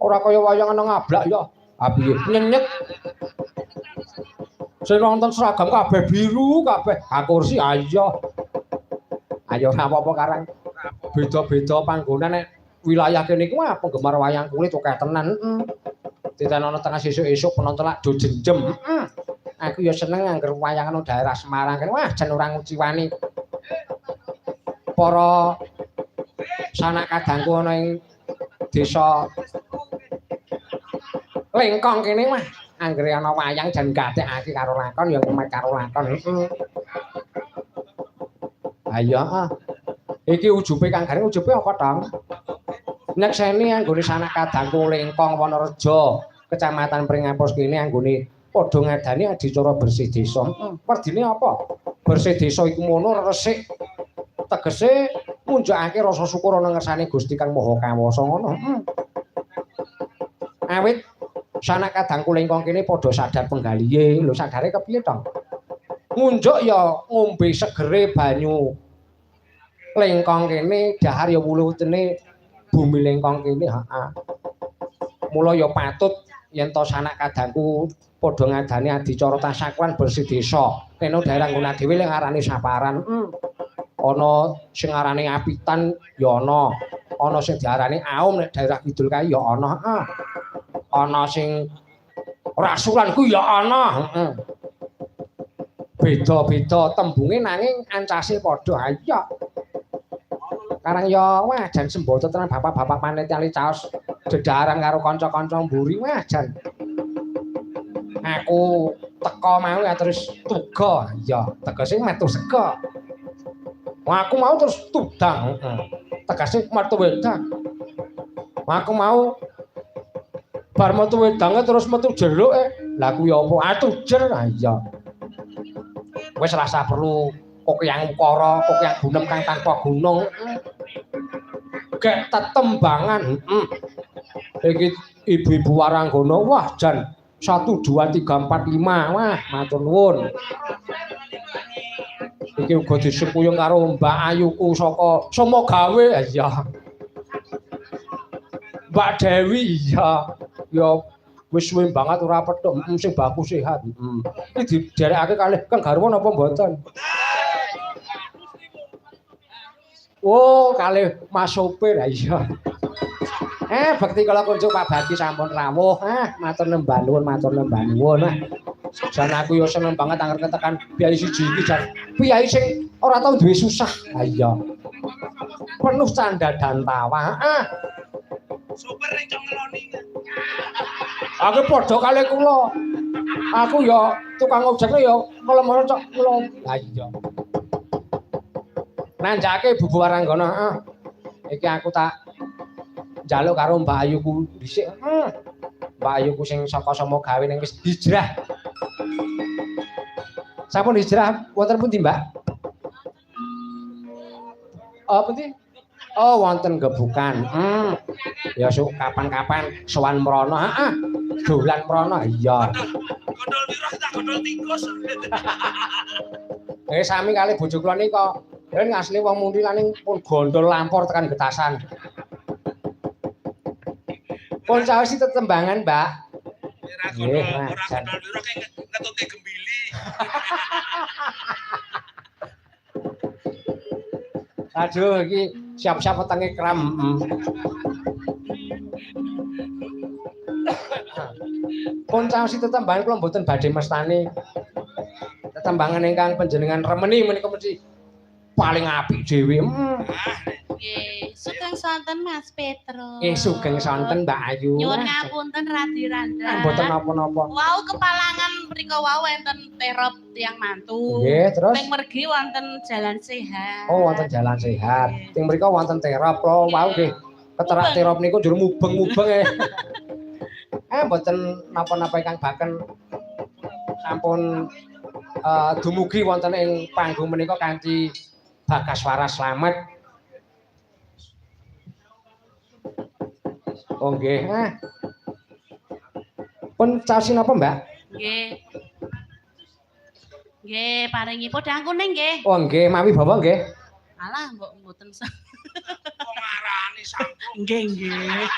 Ora kaya wayang ana ngablak ya. Ah piye? Nyenyet. Sing nonton seragam kabeh biru kabeh. Ah kursi ayo. Ayo ora apa-apa karang. Beda-beda panggonan nek wilayah kene iku wah penggemar wayang kulit akeh tenan. Heeh. Titen ana tengah sesuk-esuk penonton lak do jenjem. Heeh. Aku ya seneng angger wayangan nang daerah Semarang kene. Wah jan ora nguciwani. Para sanak kadangku ana ing desa Lengkong kene wah anggere ana wayang jan gatekake karo lakon ya ngemet karo lakon. Heeh. Ayo ah. Iki ujube Kang Gareng ujube apa, Tong? Nyekseni anggone sanak kadangku Lengkong Wonorejo, Kecamatan Pringapus kene anggone padha ngadani adicara bersih desa. Heeh. Werdine apa? Bersih desa iku mono resik. Tegese munjakake rasa syukur ana ngersane Gusti Kang Maha Kawasa ngono. Heeh. Awit sanak kadangku Lengkong kene padha sadar penggalihe. Lho sadare kepiye, Tong? Ngunjuk ya ngombe segere banyu Lengkong kene, dahar ya wulutene bumi Lengkong kene, heeh. Mula ya patut yen to sanak kadangku padha ngadani adicara tasakuran bersih desa. Kene daerah nggon dhewe lek ngarani saparan. Ana sing ngarani apitan ya ana. Ana sing diarani aum nek daerah kidul kae ya ana, heeh. Ana sing rasulan ku ya ana, heeh. Beda-beda tembunge nanging ancase padha. Ha iya. Karang ya wah jan semboto tenan bapak-bapak panitia li caos dedaran karo kanca-kanca mburi wah jan. Aku teka mau ya terus tuga. Iya, tegese metu sega. Wah, aku mau terus tudang, heeh. Tegese metu wedang. Aku mau bar metu wedange terus metu jeruk e. Lah kuwi apa? Ah tujer. Ha iya. Wis rasa perlu kokeyang ukara, kokeyang gunem kang tanpa gunung. Gek tetembangan, heeh. Iki ibu-ibu waranggana wah jan 1 2 3 4 5. Wah, matur nuwun. Iki uga disengkuyung karo Mbak Ayuku saka Somogawe. Iya. Mbak Dewi iya. Ya wis suwe banget ora petuk, sing baku sehat. Heeh. Iki diderekake kalih Kang Garwa napa mboten? Oh, kalih Mas sopir. Ha iya. Bekti kala kunjuk Pak Bagi sampun rawuh. Ah, matur nembah nuwun, matur nembah nuwun. Ah. Jan aku ya seneng banget angger ketekan piyai siji iki jan piyai sing ora tau duwe susah. Ha iya. Penuh canda dan tawa. Ah. Super ning cok ngeloni. Aku padha kalih kula. Aku ya tukang ojek ya ngelem cok ngeloni. Ha iya. Nanjake Bubu Waranggana, heeh. Iki aku tak njaluk karo Mbak Ayuku dhisik. Heeh. Mbak Ayuku sing saka Somogawe ning wis hijrah. Sampun hijrah wonten pundi, Mbak? Oh, pundi? Oh, wonten Gebukan. Ya sok kapan-kapan sowan mrono, heeh. Dolan mrono, iya. Gondol wirah tak gondol tikus. Sami kali bojo kula nika. Yen asli wong Mundi lan pun gondol lampor tekan Getasan. Pun sawisi tetembangan, Mbak. Ora gondol, ora gondol wirah kaya ngetutke gembili. Aduh, iki siap-siap wetenge kram. Pun sawisi tetembangan kula mboten badhe mestani. Tetembangan ingkang panjenengan remeni menika mesti paling apik dhewe. Nggih, sugeng sonten Mas Petro. Nggih, sugeng sonten Mbak Ayu. Nyuwun ngapunten radi randa. Mboten napa-napa. Wau kepalangan mriku wau enten terop tiyang mantu. Nggih, terus teng mergi wonten jalan sehat. Oh, wonten jalan sehat. Teng mriku wonten terop lho, wau nggih. Keterak terop niku njur mubeng-mubeng e. Mboten napa-napa ingkang baken sampun dumugi wonten ing panggung menika kanthi bagas waras slamet. Oh nggih. Pun caosi napa, Mbak? Nggih. Nggih, paringi podang kuning nggih. Oh nggih, mawi bawa nggih. Alah, mbok mboten. Kok ngarani sampun. Nggih, nggih.